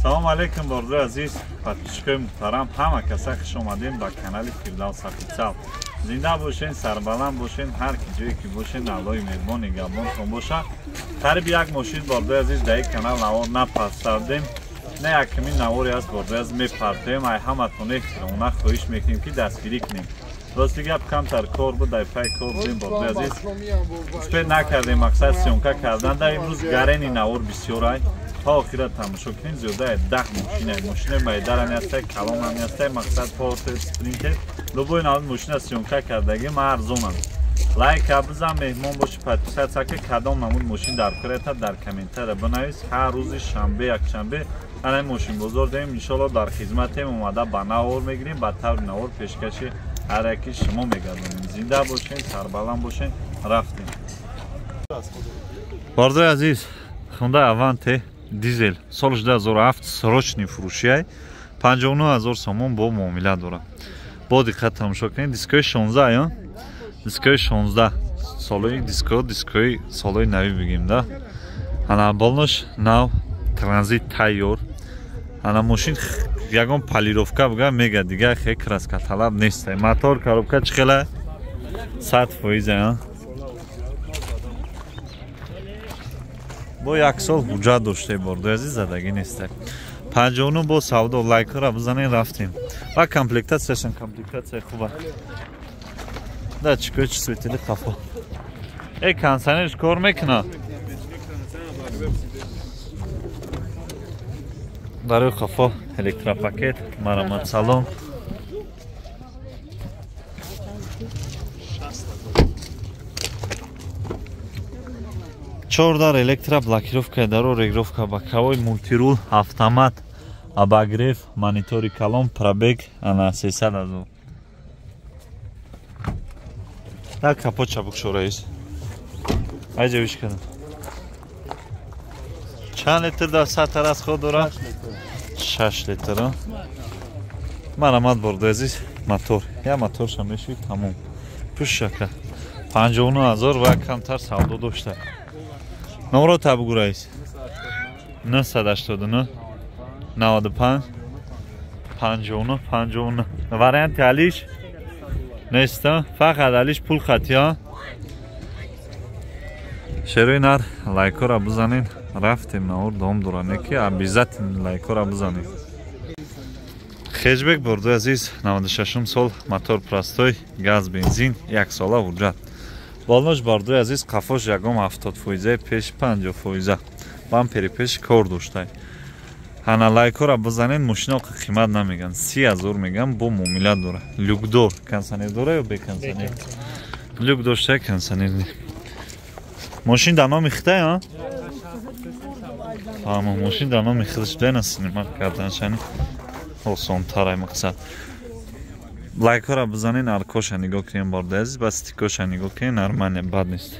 Салом алейкум, бордои азиз, подписчикои муҳтарам, ҳама каса хуш омадем ба канали Фирдавс Официал. Зинда бошен, сарбаланд бошен, ҳар ки ҷое ки бошен, Аллоҳи меҳрубон нигаҳбонтон боша. Қариби як мошин, бордои азиз, дар ин канал навор напастардем. Не якумин навори аст, бордои азиз, мепартоем. Ай ҳаматон эҳтиромона хоҳиш мекунем, ки дастгирӣ кунем. Рости гап, камтар кор буд, дар пай кор будем, бордои азиз. Успед накардем, мақсад съёмка кардан. Дар имрӯз гарени навор бисёр ай. Та охира тамошо кунем, зиёдаи 10 мошина. Мошина майдарами ҳастай, калонами ҳастай, мақсад Портер, Спринтер. Любой навъ мошина съёмка кардаги, ман арзонам. Лайка бизан, меҳмон боши, подписаться ки кадом намуд мошин дар курета дар комментария бинавис. Ҳар рӯзи шанбе, якшанбе ана мошинбозор дорем, иншоалло дар хизматем, омада ба навор мегирем, ба таври навор пешкаши ҳар яки шумо мегардонем. Зинда бошен, сарбаланд бошен, рафтем. Бардои азиз, Хундай Аванте дизел соли 2007 срочный фурӯшиай, 59 000 сомон бо муомила дорад. Бо диққат тамошо кунед, дискои 16 ая, дискои 16 солои диско, дискои солои нави бигем да. Ана болнош нав, транзит тайёр. Ана мошин ягон полировка буга мега, дига хе краска талаб нест. Мотор, коробка чӣ хела? 100% ая. Бо як сол ҳуҷҷат доште, бордои азиз, задагӣ несте. 59 бо савдо, лайкҳоро бизанем, рафтем. Ва комплектатсияшон комплектатсияи хуба. Да чикои чувствители қафо. Э, кондиционерш кор мекуна. Барои қафо электропакет, марамат салон. Чордар электро, блокировка даро, регировка боковой, мультирул, автомат, обогрев, монитори калон, пробег ана 300 000. Так капот чабук шо, раис. Айҷа виш кардам. Чанд литр дар сатр аз худ дорад? 6 литр. Марамат, бордои азиз, мотор. Я моторша мешуи, тамом. Пушака. 59 000 ва камтар савдо дошта. Номро та бугу, раис. 989 95 59 59. Варианти алиш нест, фақат алиш пул хатия. Шерои нар, лайкҳоро бизанед, рафтем, навор давом дора, не ки обязательно лайкҳоро бизанед. Хэтчбек, бордои азиз, 96 сол, мотор простой, газ, бензин, як сола ҳуҷҷат. Болнош, бордои азиз, қафош ягон 70%, пеш 50%. Бампери пеш кор доштай. Ҳана лайкҳоро бизанед, мошино қимат намеган, 30 000 меган, бо муомила дора. Люкдор, кондиционер дора ё бе кондиционер? Люк доштай, кондиционер не. Мошин дар номи хитай, а? Фаҳмо, мошин дар номи худаш дена синима карданшани осонтар ай мақсад. Лайкҳоро бизанед, аркоша нигоҳ кунем, бордои азиз, ба стикоша нигоҳ кунем, нормально, бад нест.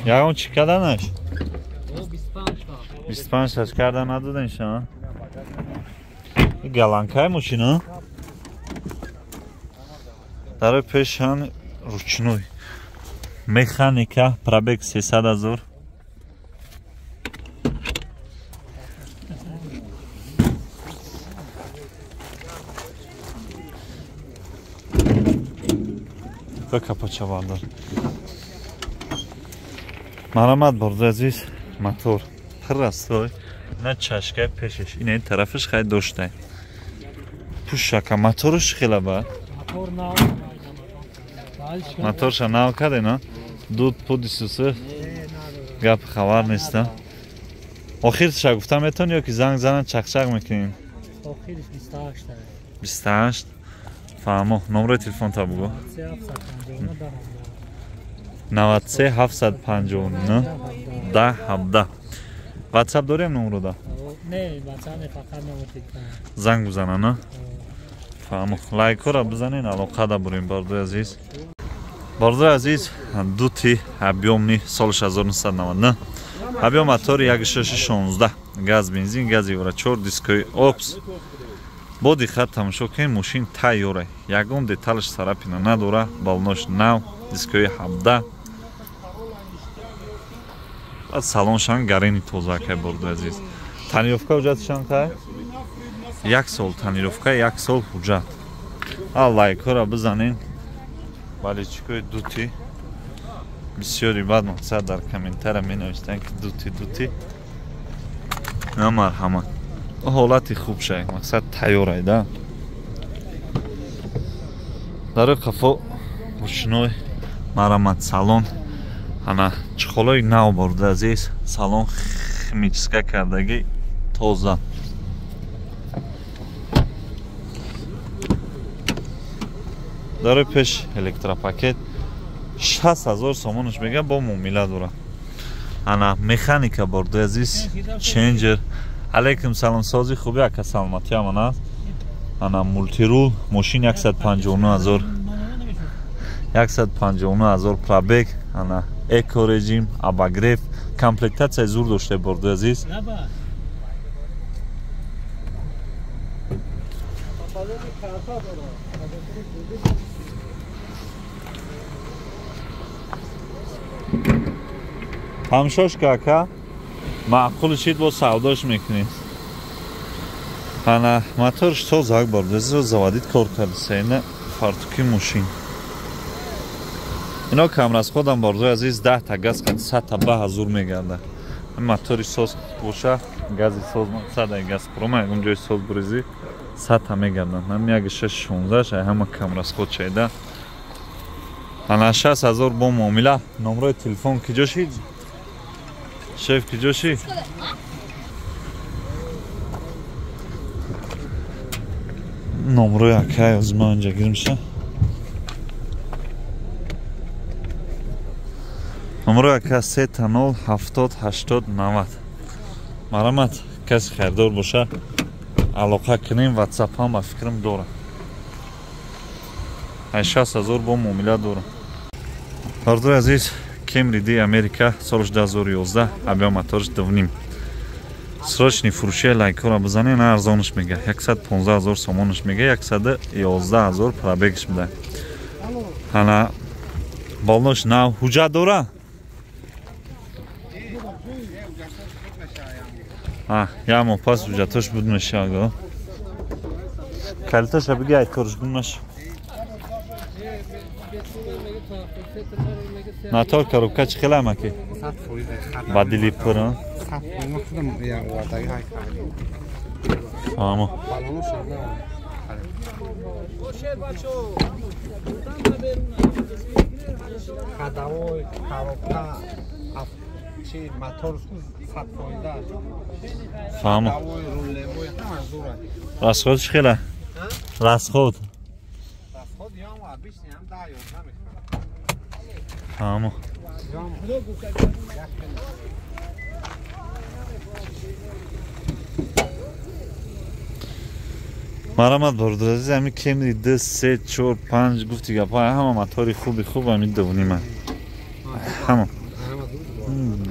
Ягон чӣ карданаш? 25 таш карда надоден ша? Галанкай мошина? Дарои пешан ручной. Механика, пробег 300 000. Ба капоча бардор. Марамат, бордои азиз, мотор простой, на чашкаи пешеш, ин тарафаш хай доштай. Пушака, моторш хела ба? Моторша нав карде, на? Дуд пудисусы гап хабар нест, а? Охирша гуфта метавон ё ки занг занан чақчақ мекунем? Охирш 28. 28. Фаҳмо, номрои телефонта бугу. 93 759 10 17. WhatsApp дорем номрода? Не, WhatsApp не, фақат номер телефон. Занг бизана, на? Фаҳмо. Лайкҳоро бизанед, алоқа бурем, бордои азиз. Бордои азиз, дути объёмный соли 1999. Объём мотори 1.6 16, газ, бензин, газ евро 4, дискои опс. Бо диққат тамошо кунед, мошин тайёра. Ягон деталш царапина надора, балнош нав, дискои 17. Баъд салоншан гарени тоза кай борду азиз. Тонировка ҳуҷҷатшан кай? Як сол тонировка, як сол ҳуҷҷат. А лайкҳоро бизанен. Баличкои дути. Бисёри баъд мақсад дар комментария менавистанд ки дути дути. На марҳамат. Ҳолати хуб шай, мақсад тайёрай да. Дарои қафо ручной марамат салон. Ана чехолои нав борда азиз, салон химическа кардагӣ тоза. Дарои пеш электропакет 60,000 сомонаш мега бо муомила дора. Ана механика борда азиз, ченҷер. Алейкум салом, сози хуби ака, саломатӣ амон аст. Ана мултирул, мошин 159,000. 159,000 пробег, ана эко режим, обогрев, комплектатсияи зур дошта борду азиз. Ҳамшош ка ака маъқул шид бо савдош мекунӣ. Ана моторш тозак борду азиз, заводит кор карда, фартуки мошин. Ино камрасходам бордои азиз 10 та газ қад 100 та ба ҳазур мегарда. Мотори соз боша, гази соз 100 газ прома, ягон ҷои соз буризӣ 100 та мегарданд. Ҳам як 616 шай ҳама камрасход шайда. Ана 60,000 бо муомила. Номрои телефон киҷо шид? Шеф киҷо шид? Номрои акай аз ман инҷа гирмша. Номрои ака 3 0 70 80 90. Марамат каси харидор боша алоқа кунем, WhatsApp ҳам ба фикрам дорам. 60,000 бо муомила дорам. Бардори азиз, Camry D Америка соли 2011, объем моторш 2.5. Срочный фурӯши лайкҳоро бизанед, на арзонаш мега. 115,000 сомонаш мега, 111,000 пробегш меда. Ана болнош нав ҳуҷҷат дора? Як моҳ пас ҳуҷҷатош буд мешава. Калиташа биги айторш гум наша. Мотор коробка чӣ хела амаки? Ба дили пур, а? Фаҳмо. Фаҳмо. Расход чӣ хела? Расход. Фаҳмо. Марамат бародар азиз, ҳами Camry 2 3 4 5 гуфти гапҳо ҳама мотори хуби хуб ҳами 2.5. Ҳама.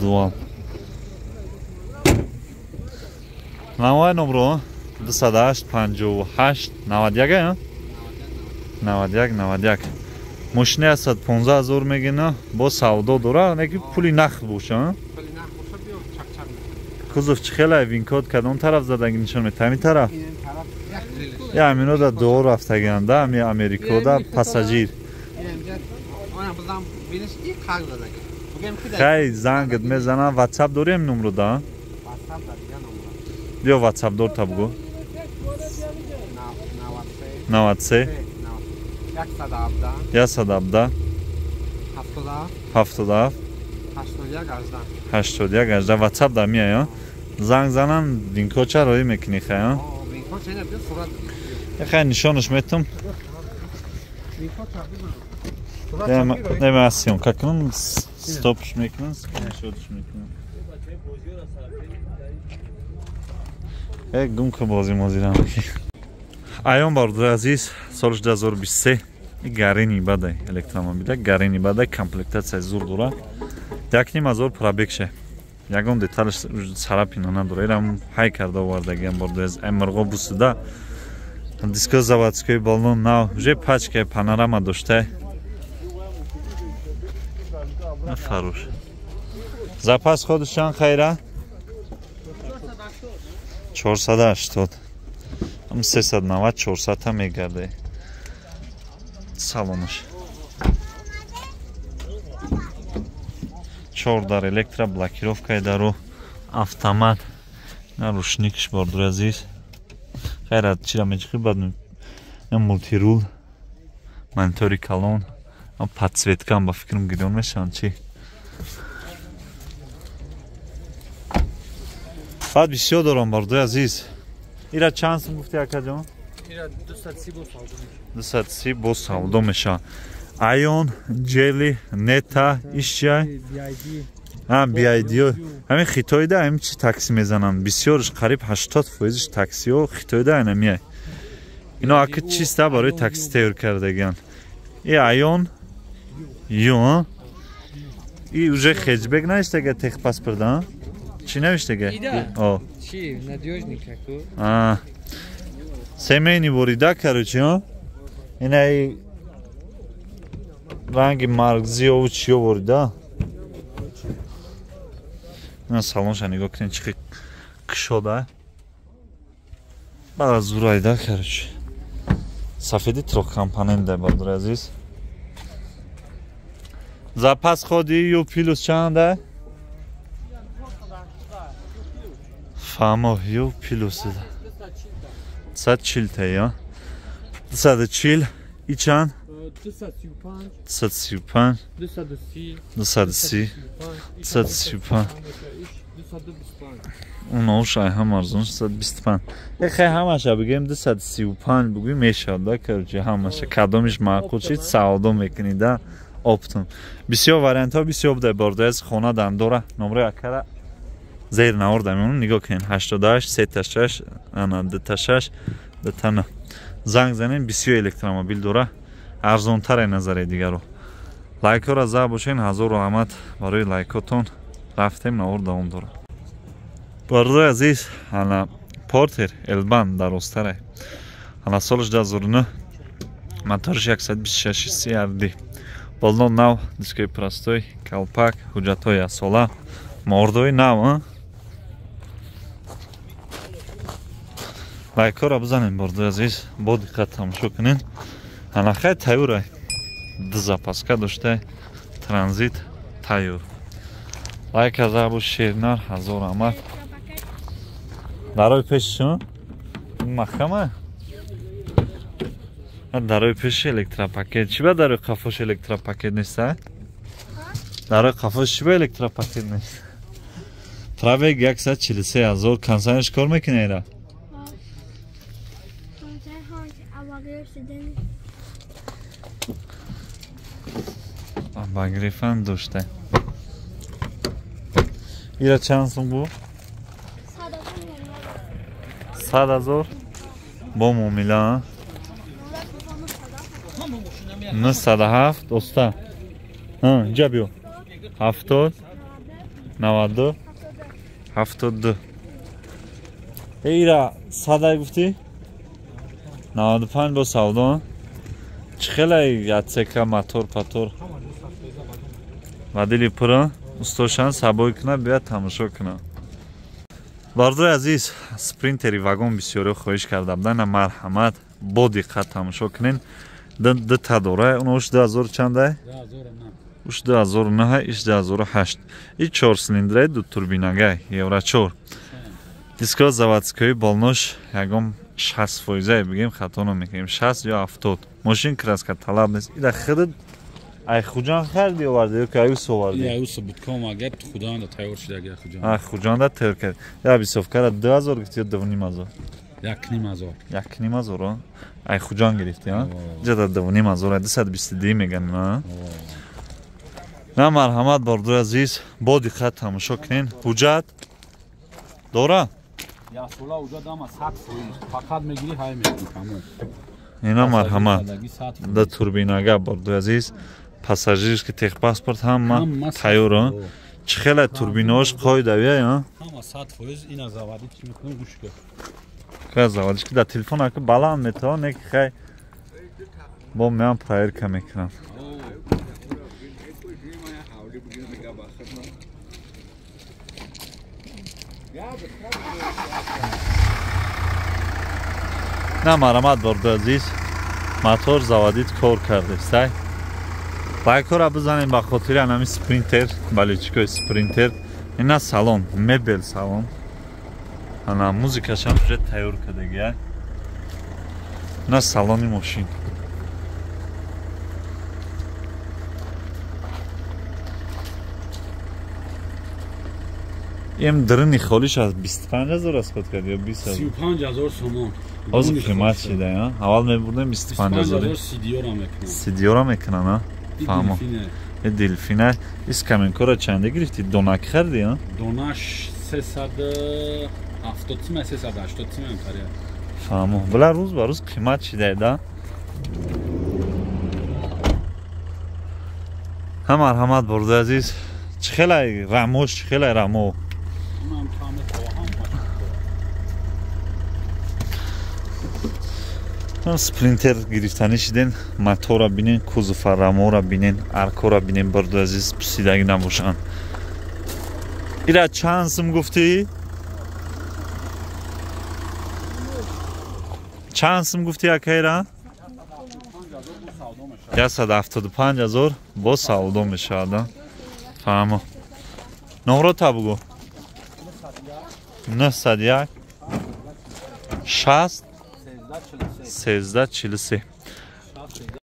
Дуал. Намои номро 208 58 91 91 91. Мошини 115,000 мегина, бо савдо дора, неки пули нақд боша. Кузов чӣ хела винкод кадом тараф задаги нишон метаҳад? Ҳамин тараф? Я ҳамино да дуо рафтагианд, да ҳами Америко да пассажир. Хай зангат мезанам, WhatsApp дори ҳамин номро да? Биё WhatsApp дор та бугӯ. 93 117 77 81 18. WhatsApp да меояд. Занг занам, винкоча роӣ мекунӣ хай, а? Хай нишонаш метам. Не, съёмка кунам, стопш мекунам, скриншотш мекунам. Гум ка бози мозирам. Аён бародари азиз, соли 2023 гарени бадай электромобиля, гарени бадай комплектатсияи зур дора. 1,5 пробег ше. Ягон деталш царапина надора. Ирам ҳай карда овардагиам бародари азиз. Мирғо бусида. Диско заводской баллон нав, уже пачка панорама дошта. Фаруш. Запас ходиш чанд хайра? 480. Ам 390 400 та мегарде. Салонаш. 4 дар электро блокировкаи дару автомат. На рушникш бордур азиз. Хайра чира мечхи бад мултирул. Монитори калон. Ам подсветкам ба фикрам гирён мешаванд чи. Баъд бисёр дорам бардои азиз. Ира чанд сум гуфти акаҷон? Ира 230 бо савдо мешавад. 230 бо савдо мешавад. Айон, Джели, Нета, иш чиай? А, BID. Ҳамин хитоида ҳамин чи такси мезананд. Бисёрш қариб 80%-ш таксиҳо хитоида айна меай. Ино аки чиста барои такси тайёр кардагиан. И Айон, Ю, и уже хеджбек навиштага техпаспорт, а? Чи навиштага? О. Чи, надёжный какой. А. Семейный ворида, короче, а? Инаи ранги маркзиову чиё ворида? Ина салонша нигоҳ кунед чи кушода. Баъд аз зурайда, короче. Сафеди трехкомпонентда, бародари азиз. Запас ходи ю плюс чанда? Фаҳмо, ю плюс 240 та, я? 240 и чанд? 235, 230, 235. Унош ай ҳам арзон 225. Хай ҳамаша бигем 235 бугӯй мешавад, да, короче, ҳамаша кадомиш маъқул шид савдо мекунӣ, да, оптом. Бисёр вариантҳо бисёр буда бордои аз хона дам дора. Номраи акара зер навор мемонам, нигоҳ кунед 88 36 ана 26 29. Занг занем, бисёр электромобил дора. Арзонтар назари дигаро. Лайкҳоро зад бошен, ҳазор раҳмат барои лайкотон. Рафтем, навор давом дора. Бародари азиз, ана Портер Элбан дарозтаре. Ана солаш 2009, моторш 126 CRD. Болно нав, дискои простой, калпак, ҳуҷҷатҳои асола, мордои нав, а? Лайкҳоро бизанем, бародари азиз, бо диққат тамошо кунед. Ана хай тайёр, ду запаска дошта, транзит тайёр. Лайк аза бо шернар, ҳазор раҳмат. Дарои пеши шумо маҳкама? Дарои пеши электропакет. Чӣ ба дарои қафош электропакет нест, а? Дарои қафош чӣ ба электропакет нест? Пробег 143 ҳазор. Консайнш кор мекунӣ ира? Багрифан дошта. Ира чанд сум бу? 100 ҳазор бо муомила. 907 оста. Инҷа биё. 70 92 72. Ира 100 гуфтӣ? 95 бо савдо. Чӣ хелай ятсека мотор патор? Ва дили пура устошан сабой куна, биёд тамошо куна. Бародари азиз, спринтери вагон бисёриҳо хоҳиш карда буданд, марҳамат бо диққат тамошо кунед. Ду та дора, унош 2000 чанда? Уш 2009, иш 2008. И 4 цилиндраи ду турбинагай, Евро 4. Диско заводской болнош ягон 60% бигем хато намекунем, 60 ё 70. Мошин краска талаб нест. Ида худат ай Хуҷанд хариди оварди ё ки аюс оварди? Аюс бутком агар Хуҷанда тайёр шуда, агар Хуҷанд. А, Хуҷанда тайёр кард. Я бисовкара 2000 гуфти ё 2500? 1500. 1500, а? Ай Хуҷанд гирифти, а? Ҷада 2500, 222 меган, а? На марҳамат бародари азиз, бо диққат тамошо кунед. Ҳуҷҷат дора? Я сола ҳуҷҷат ама 100%. Фақат мегири ҳай мегири, тамом. Ина марҳамат. Да турбинага бародари азиз, пассажирский техпаспорт ҳама тайёр, а? Чӣ хела турбинаҳош қоидавия, а? Ҳама 100% ина заводи чӣ мекунам гӯш кун. Ка заводиш ки дар телефон ака баланд метавон, не ки хай бо меам проверка мекунам. На марамат борду азиз, мотор заводит кор кардестай. Лайкора бизанем ба хотири анами спринтер, баличкои спринтер. Ина салон, мебел салон. Ана музикашам уже тайёр кардагия. Ина салони мошин. Им дрини холиш аз 25 000 расход кард ё 20 000? 35 000 сомон. Ҳозир қимат шида, а? Аввал мебурдем 25 000. Сидиёра мекунам. Сидиёра мекунам, а? Фаҳмо. Дельфина. Ис каменкора чанде гирифти? Донак харди, а? Донаш 370 сима, 380 сима амтария. Фаҳмо. Била рӯз ба рӯз қимат шида, да? Ҳа, марҳамат бурда азиз. Чӣ хелай рамош, чӣ хелай рамо? Спринтер гирифтанӣ шиден, мотора бинен, кузова рамора бинен, аркора бинен, бурду азиз, пусидагӣ набошанд. Ира чанд сум гуфтӣ? Чанд сум гуфтӣ акайра? 175 000 бо савдо мешавад. Фаҳмо. Номрота бугӯ. 901 60 13 43.